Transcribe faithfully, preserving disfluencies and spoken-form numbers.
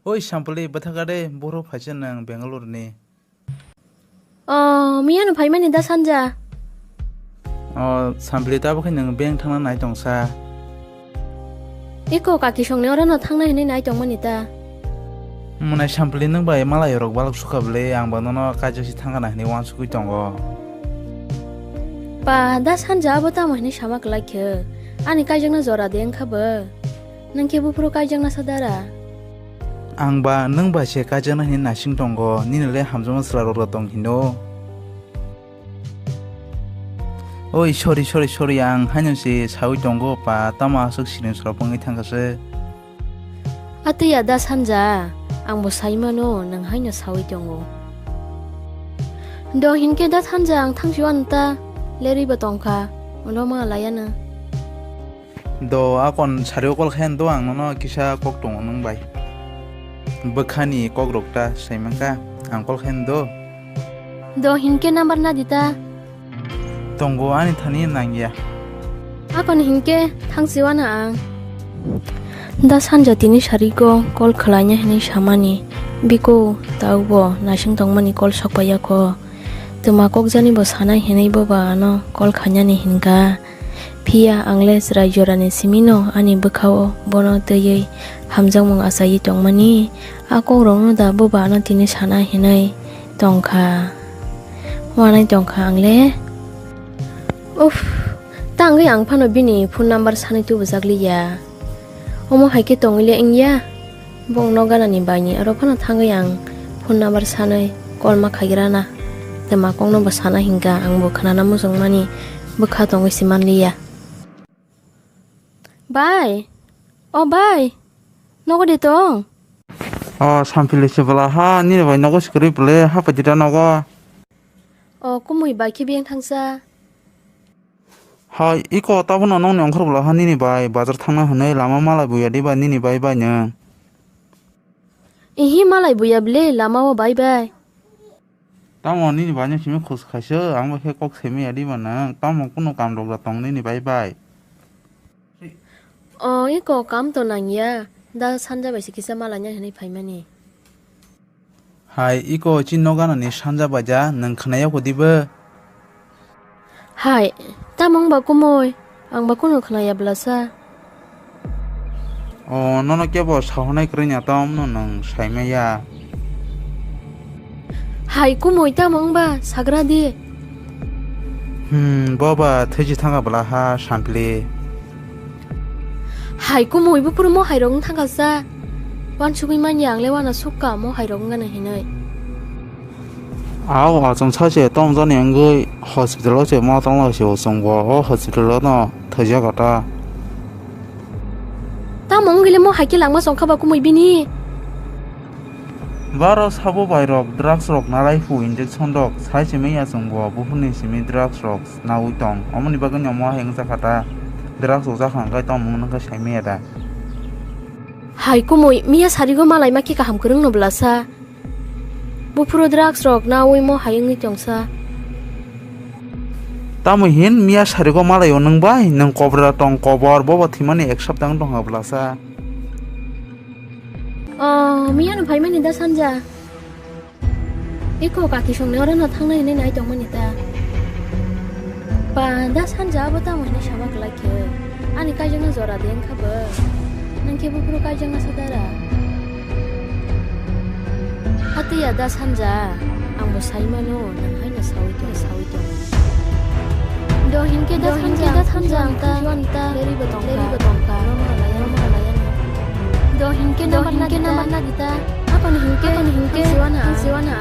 Oi Sampli, bwthaka de, bohrok phaisa nwng Bangalore ni? O, miyano phaimani da sanja. O, Sampli, tabukhe nwng bank thangna nai tongsa. Eko kaki songni orono thangna hinwi nai tongmani ta. Mwnai Sampli, nwng bai malai rok balok sukha bwle, ang bo nono kaijak si thangna hinwi uansugwi tongo. Pa, da sanja abo tamo hinwi sama kwlai khe? Ani kaijakna jora de wngkha bo. Nwng khe buphuru kaijakna sa dara? Ang ba nwng bai se kaijakna hinwi naising tongo, nini le hamjakma chwla rok da tong hino. Oi, sorry, sorry, sorry, ang haino se sawi tongo pa, tamo aswk siring sorok wngwi thangkha se. Atwi ya da sanja, ang bo sai mano, nwng haino sawi tongo. Do hinkhe da sanja, ang thangsi uan ta, lerwi bo tongkha, ulo ma layana. Do, akon sario call khayan do, ang nono kisa kok tongo nwng bai. Bwkhani kok rok ta sai mankha, ang call khayan do. Do hinkhe number na di ta. Tongo, ani thani nangya. Akon hinkhe thangsi uana ang. Da sanja tini sarigo call khwlaina hinwi samani. Biko, taubo naising tongmani call sokpaiya kho. Twma kokjani bo sanai hinwi bo ba ano call khainani hinka. Phiya ang le chwrai jorani simino ani bwkhao bono twiwi hamjakmung achaiwi tongmani. A kokrokno da bo ba ano tini sana hinwi tongkha. Uanai tongkha ang le. Uff, ta wngwi ang phano bini phone number sanwi tubujak liya. Omo hai khe tongwi le wngya. Bongno ganani baini aro phano thangwi ang phone number sanwi call ma khaigrana. Twma kokno bo sana hinka, ang bo khwnana muchungmani bwkha tongwi se manliya. Bai, o bai, nogo de tong? O Sampili se bwla ha, nini bai nogo se kwrwi bwle, hapai di da nogo. O kumui bai khe beng thangsa. Hai, iko tabukno nokni ongkhor bwla ha nini bai bazar thangna hwnwi lama malai buya diba nini bai bai nwng? Ihi malai buya bwle lama o bai bai. Tamo nini bai no simi khus khaiswk, ang bai khe kok simi ya diba nwng? Tamo kunu kam rok da tong nini bai bai? O, iko kam to nangya, da sanja bai se kisa malaina hwnwi phaimani. Hai, iko chini nok ganani sanja baja, nwng khwnaya kho dibo? Hai, tamo wngba kumui, ang ba kunu khwnaya bwlasa. O, nono kebo sahonai kwrwini atomno nwng saimaya. Hai, kumui tamo wngba, sagra di. Hmm, boba, thwichi thangkha bwla ha, Sampli. Hai kumui buphuru mo hairok wng thangkha sa. Wansugwi manya ang le wana sukka mo hairok wngana hinwi. Ao achung sa se tong jani wngwi hospital o se ma tong lai se o chwng bo o hospital o no thwijak kha ta. Tamo wngwi le mo hai khe langma chong kha ba kumui bini. Baro sabo bai rok drugs rok nalai phu injection rok sai se manya chwng bo buphuruni simi drugs rok naui tong. Omoni bagwi no mo hai wngjakha ta. Drugs rok jakha hwnkhe tongmung nokhe sai manya da. Hai kumui miya sarigo malai ma khe kaham kwrwng no bwlasa. Buphuru drugs rok naui mo hai wngwi tongsa. Tamo hin miya sarigo malai o nwng bai nwng kobra tong kobor bobo thwimani ek sapta wng tongkha bwlasa. O, miya no phaimani da sanja. Eko kaki songni oro no thangnai hinwi nai tongmani ta. Ba da sanja abo tamo hinwi sama kwlai khe. Ani kaijakna jora de wngkha bo. Nang khe buphuru kaijakna sa dara. Hatiya da sanja. Ang bo sai mano, nang haino saui tong, saui tong. Do hinkhe da sanja, da sanja ang ta, ta, leri bo tongkha, leri bo tongkha. Do hinkhe na manna di ta. Akon hinkhe, akon hinkhe, siwana, siwana.